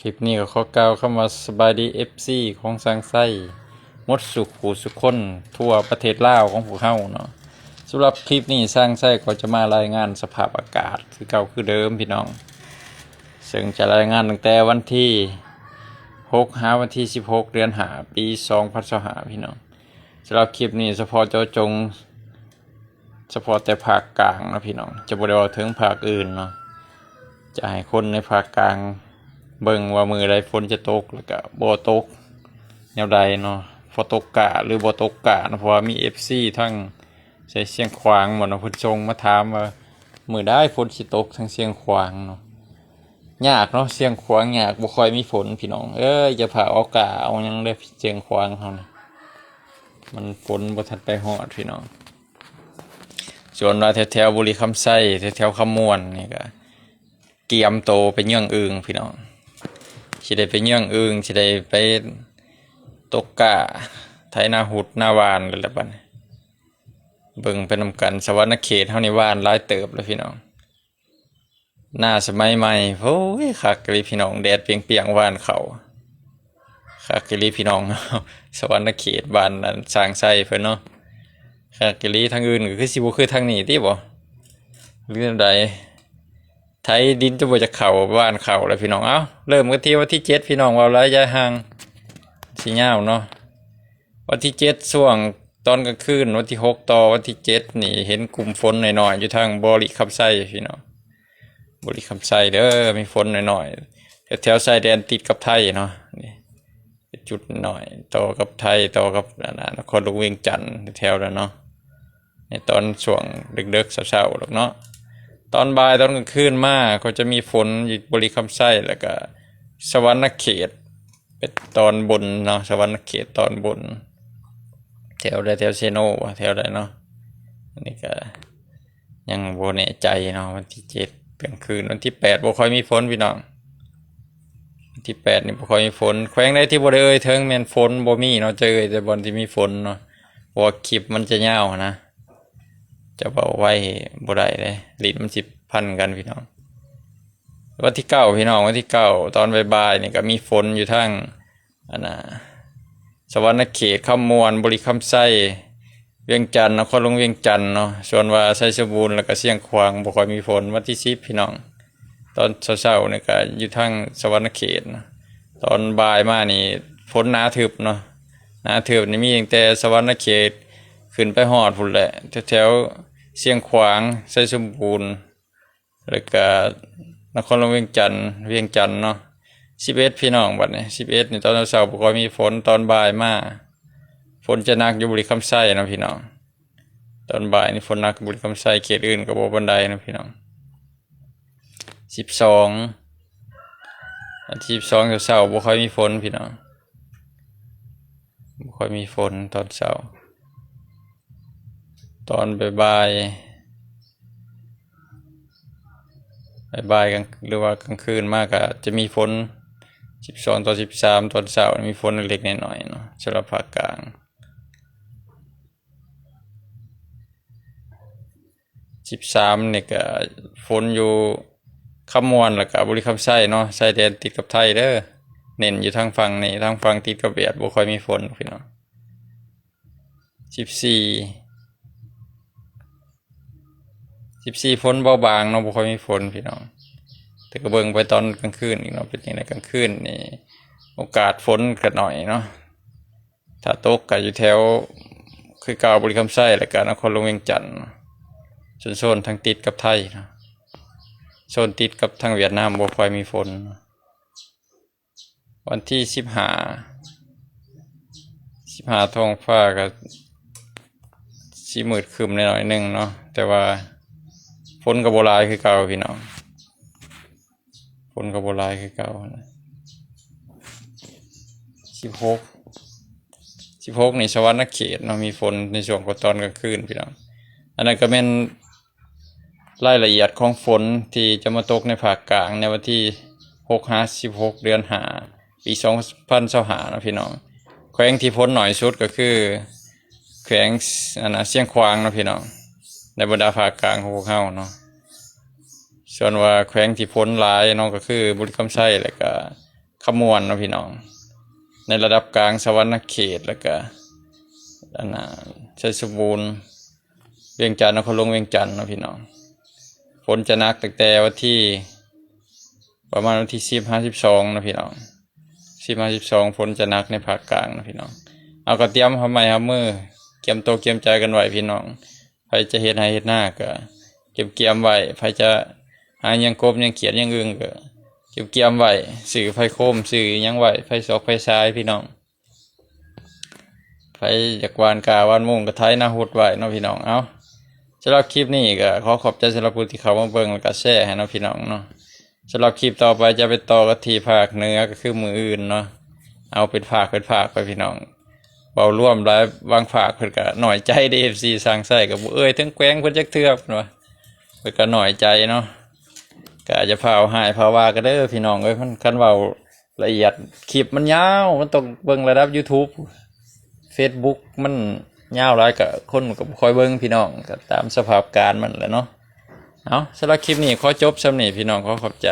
ຄລິບນີ້ກໍຂໍກ່າວຄຳວ່າສະບາຍດີ ເອັຟຊີ ຂອງຊ່າງໄຊໝົດສູ່ຜູ້ສູ່ຄົນທົ່ວປະເທດລາວຂອງພວກເຮົາເນາະ. ສຳລັບຄລິບນີ້ ຊ່າງໄຊກໍຈະມາລາຍງານສະພາບອາກາດຄືເກົ່າຄືເດີມພີ່ນ້ອງ, ເຊິ່ງຈະລາຍງານຕັ້ງແຕ່ວັນທີຫົກຫາວັນທີສິບຫົກ ເດືອນຫ້າ ປີສອງພັນຊາວຫ້າ ພີ່ນ້ອງ. ສຳລັບຄລິບນີ້ສະເພາະເຈາະຈົງ ສະເພາະແຕ່ພາກກາງເນາະພີ່ນ້ອງ, ຈະບໍ່ໄດ້ເວົ້າເຖິງພາກອື່ນເນາະ. ຈະໃຫ້ຄົນໃນພາກກາງເບິ່ງວ່າມື້ໃດຝົນຈະຕົກ ແລ້ວກະບໍ່ຕົກແນວໃດເນາະ, ພໍຕົກກະ ຫຼື ບໍ່ຕົກກະເນາະ. ເພາະວ່າມີ ເອັຟຊີ ທາງໃສຊຽງຂວາງບໍເນາະ, ເພິ່ນສົ່ງມາຖາມວ່າມື້ໃດຝົນຊິຕົກທາງຊຽງຂວາງເນາະ. ຍາກເນາະ ຊຽງຂວາງຍາກ ບໍ່ຄ່ອຍມີຝົນພີ່ນ້ອງເອີຍ. ຢ່າພາເອົາກ້າເອົາຫຍັງເດີ ຊຽງຂວາງເຮົານີ້ ມັນຝົນບໍ່ທັນໄປຮອດພີ່ນ້ອງ. ສ່ວນວ່າແຖວໆ ບໍລິຄຳໄຊ ແຖວໆ ຄຳມ່ວນນີ້ກະກຽມໂຕໄປເຍືອງອຶ່ງພີ່ນ້ອງ, ຊິໄດ້ໄປເຍືອງອຶ່ງ ຊິໄດ້ໄປຕົກກ້າ ໄຖນາຫຸດນາຫວ່ານແລ້ວລະບັດນີ້. ເບິ່ງໄປນຳກັນ ສະຫວັນນະເຂດເຮົານີ້ຫວ່ານຫຼາຍເຕີບແລ້ວພີ່ນ້ອງ. ໜ້າສະໄໝໃໝ່ ໂອ້ຍ ຄັກອີ່ຫຼີພີ່ນ້ອງ, ແດດປຽງໆ ຫວ່ານເຂົ້າ ຄັກອີ່ຫຼີພີ່ນ້ອງ. ສະຫວັນນະເຂດ ບ້ານອັນຊ່າງໄຊເພິ່ນເນາະ ຄັກອີ່ຫຼີ. ທາງອື່ນກໍຄືຊິບໍ່ຄືທາງນີ້ຕິບໍ ຫຼືແນວໃດ? ໄຖດິນຈົນບໍ່ຈັກເຂົ້າ ຫວ່ານເຂົ້າແລ້ວພີ່ນ້ອງ. ເອົາ ເລີ່ມກັນທີ່ວັນທີເຈັດ ພີ່ນ້ອງ, ເວົ້າຫຼາຍຢ່າຫ່າງ ຊິຍາວເນາະ. ວັນທີເຈັດ ຊ່ວງຕອນກາງຄືນ ວັນທີຫົກຕໍ່ວັນທີເຈັດນີ້ ເຫັນກຸ່ມຝົນນ້ອຍໆ ຢູ່ທາງບໍລິຄຳໄຊພີ່ນ້ອງ, ບໍລິຄຳໄຊເດີ ມີຝົນນ້ອຍໆ ແຖວໆ ຊາຍແດນຕິດກັບໄທເນາະ. ນີ້ເປັນຈຸດນ້ອຍ ຕໍ່ກັບໄທ ຕໍ່ກັບອັນນະ ນະຄອນຫຼວງວຽງຈັນ ແຖວນັ້ນເນາະ. ໃນຕອນຊ່ວງເດິກໆ ເຊົ້າໆ ດອກເນາະ. ຕອນບ່າຍຕອນກາງຄືນມາກໍຈະມີຝົນຢູ່ບໍລິຄຳໄຊ ແລ້ວກະສະຫວັນນະເຂດ ເປັນຕອນບົນເນາະ, ສະຫວັນນະເຂດຕອນບົນ ແຖວໃດ ແຖວເຊໂນ ແຖວໃດເນາະ. ອັນນີ້ກະຍັງບໍ່ແນ່ໃຈເນາະ. ວັນທີເຈັດກາງຄືນ ວັນທີແປດບໍ່ຄ່ອຍມີຝົນພີ່ນ້ອງ, ວັນທີແປດນີ້ບໍ່ຄ່ອຍມີຝົນ. ແຂວງໃດທີ່ບໍ່ໄດ້ເອີ່ຍເຖິງແມ່ນຝົນບໍ່ມີເນາະ, ຈະເອີ່ຍແຕ່ບ່ອນທີ່ມີຝົນເນາະ, ເພາະວ່າຄລິບມັນຈະຍາວຫັ້ນນະ, ຈະເວົ້າໄວບໍ່ໄດ້ເດ້ ລີ້ນມັນຊິພັນກັນພີ່ນ້ອງ. ວັນທີເກົ້າ ພີ່ນ້ອງ, ວັນທີເກົ້າຕອນບ່າຍໆນີ້ກໍມີຝົນຢູ່ທາງ ອັນນະ ສະຫວັນນະເຂດ, ຄຳມ່ວນ, ບໍລິຄຳໄຊ, ວຽງຈັນ, ນະຄອນຫຼວງວຽງຈັນເນາະ. ສ່ວນວ່າໄຊສົມບູນ ແລ້ວກໍຊຽງຂວາງບໍ່ຄ່ອຍມີຝົນ. ວັນທີສິບ ພີ່ນ້ອງ, ຕອນເຊົ້າໆນີ້ກໍຢູ່ທາງສະຫວັນນະເຂດເນາະ, ຕອນບ່າຍມານີ້ຝົນໜາທຶບເນາະ, ໜາທຶບນີ້ມີຕັ້ງແຕ່ສະຫວັນນະເຂດຂຶ້ນໄປຮອດພຸ້ນແຫຼະ, ແຖວໆຊຽງຂວາງ, ໄຊສົມບູນ ແລ້ວກະນະຄອນຫຼວງວຽງຈັນ, ວຽງຈັນເນາະ. ສິບເອັດ ພີ່ນ້ອງ, ບັດນີ້ສິບເອັດນີ້ຕອນເຊົ້າໆບໍ່ຄ່ອຍມີຝົນ, ຕອນບ່າຍມາຝົນຈະໜັກຢູ່ບໍລິຄຳໄຊເນາະພີ່ນ້ອງ. ຕອນບ່າຍນີ້ຝົນໜັກຢູ່ບໍລິຄຳໄຊ, ເຂດອື່ນກໍບໍ່ປານໃດເນາະພີ່ນ້ອງ. ສິບສອງ ວັນທີສິບສອງເຊົ້າໆບໍ່ຄ່ອຍມີຝົນພີ່ນ້ອງ, ບໍ່ຄ່ອຍມີຝົນຕອນເຊົ້າ. ຕອນບ່າຍໆ ບ່າຍໆ ກາງ ຫຼືວ່າກາງຄືນມາກະຈະມີຝົນ. ສິບສອງຕໍ່ສິບສາມ ຕອນເຊົ້າມີຝົນເລັກໆນ້ອຍໆເນາະ, ສຳລັບພາກກາງ. ສິບສາມນີ້ກະຝົນຢູ່ຄຳມ່ວນ ແລ້ວກະບໍລິຄຳໄຊເນາະ, ຊາຍແດນຕິດກັບໄທເດີ, ເນັ້ນຢູ່ທາງຝັ່ງນີ້, ທາງຝັ່ງຕິດກັບຫວຽດບໍ່ຄ່ອຍມີຝົນພີ່ນ້ອງ. ສິບສີ່ ສິບສີ່ ຝົນເບົາບາງເນາະ, ບໍ່ຄ່ອຍມີຝົນພີ່ນ້ອງ. ແຕ່ກໍເບິ່ງໄປຕອນກາງຄືນອີກເນາະ, ເປັນຈັ່ງໃດກາງຄືນນີ້ ໂອກາດຝົນກໍໜ້ອຍເນາະ. ຖ້າຕົກກໍຢູ່ແຖວຄືເກົ່າ ບໍລິຄຳໄຊ ແລ້ວກໍນະຄອນຫຼວງວຽງຈັນ, ໂຊນໆທາງຕິດກັບໄທເນາະ, ໂຊນຕິດກັບທາງຫວຽດນາມບໍ່ຄ່ອຍມີຝົນ. ວັນທີສິບຫ້າ ສິບຫ້າ ທ້ອງຟ້າກໍຊິມືດຄຶ້ມແດ່ໜ້ອຍໜຶ່ງເນາະ, ແຕ່ວ່າຝົນກໍບໍ່ຫຼາຍຄືເກົ່າພີ່ນ້ອງ, ຝົນກໍບໍ່ຫຼາຍຄືເກົ່ານະ. ສິບຫົກ ສິບຫົກນີ້ສະຫວັນນະເຂດເນາະ, ມີຝົນໃນຊ່ວງຂອງຕອນກາງຄືນພີ່ນ້ອງ. ອັນນັ້ນກໍແມ່ນ ລາຍລະອຽດຂອງຝົນທີ່ຈະມາຕົກໃນພາກກາງໃນວັນທີຫົກຫາສິບຫົກ ເດືອນຫ້າ ປີສອງພັນຊາວຫ້າເນາະພີ່ນ້ອງ. ແຂວງທີ່ຝົນໜ້ອຍສຸດກໍຄືແຂວງ ອັນນະ ຊຽງຂວາງເນາະພີ່ນ້ອງ, ໃນບັນດາພາກກາງຂອງພວກເຮົາເນາະ. ສ່ວນວ່າແຂວງທີ່ຝົນຫຼາຍເນາະ ກໍຄືບໍລິຄຳໄຊ ແລ້ວກະ ຄຳມ່ວນເນາະພີ່ນ້ອງ, ໃນລະດັບກາງສະຫວັນນະເຂດ ແລ້ວກະອັນນ່າໄຊສົມບູນ ວຽງຈັນ, ນະຄອນຫຼວງວຽງຈັນເນາະພີ່ນ້ອງ. ຝົນຈະໜັກຕັ້ງແຕ່ວັນທີ ປະມານວັນທີສິບຫາສິບສອງເນາະພີ່ນ້ອງ, ສິບຫາສິບສອງ ຝົນຈະໜັກໃນພາກກາງເນາະພີ່ນ້ອງ. ເອົາ ກໍຕຽມຜ້າໄໝຜ້າມື ກຽມໂຕກຽມໃຈກັນໄວ້ພີ່ນ້ອງ. ໃຜຈະເຮັດໄຮ່ເຮັດນາກໍກຽມໆໄວ້, ໃຜຈະຫາຫຍັງກົບຫຍັງຂຽດຫຍັງອຶ່ງກໍກຽມໆໄວ້, ຊື້ໄຟໂຄມ ຊື້ຫຍັງໄວ້, ໄຟຊອກໄຟສາຍພີ່ນ້ອງ. ໃຜຢາກຫວ່ານກ້າຫວ່ານມຸງກໍໄຖນາຫົດໄວ້ເນາະພີ່ນ້ອງ. ເອົາ ສຳລັບຄລິບນີ້ກໍຂໍຂອບໃຈສຳລັບຜູ້ທີ່ເຂົ້າມາເບິ່ງ ແລ້ວກໍແຊໃຫ້ເນາະພີ່ນ້ອງເນາະ. ສຳລັບຄລິບຕໍ່ໄປຈະໄປຕໍ່ກັນທີ່ພາກເໜືອ ກໍຄືມື້ອື່ນເນາະ. ເອົາເປັນພາກເປັນພາກໄປພີ່ນ້ອງ, ເວົ້າລວມຫຼາຍ ບາງພາກເພິ່ນກໍນ້ອຍໃຈເດ້ ເອັຟຊີ ສັ່ງໃຊ້ ກໍບໍ່ເອີ່ຍເຖິງແຂວງເພິ່ນຈັກເທື່ອ ເພິ່ນວ່າ ເພິ່ນກໍນ້ອຍໃຈເນາະ. ກໍຢ່າພາວຮ້າຍພາວວ່າກັນເດີພີ່ນ້ອງເອີຍ, ມັນ ຄັນເວົ້າ ລະອຽດ ຄລິບມັນຍາວ, ມັນຕ້ອງເບິ່ງລະດັບ YouTube Facebook ມັນຍາວຫຼາຍ ກະຄົນກະບໍ່ຄ່ອຍເບິ່ງພີ່ນ້ອງ, ກະຕາມສະພາບການມັນແຫຼະເນາະ. ເອົາ ສຳລັບຄລິບນີ້ຂໍຈົບສ່ຳນີ້ພີ່ນ້ອງ, ຂໍຂອບໃຈ.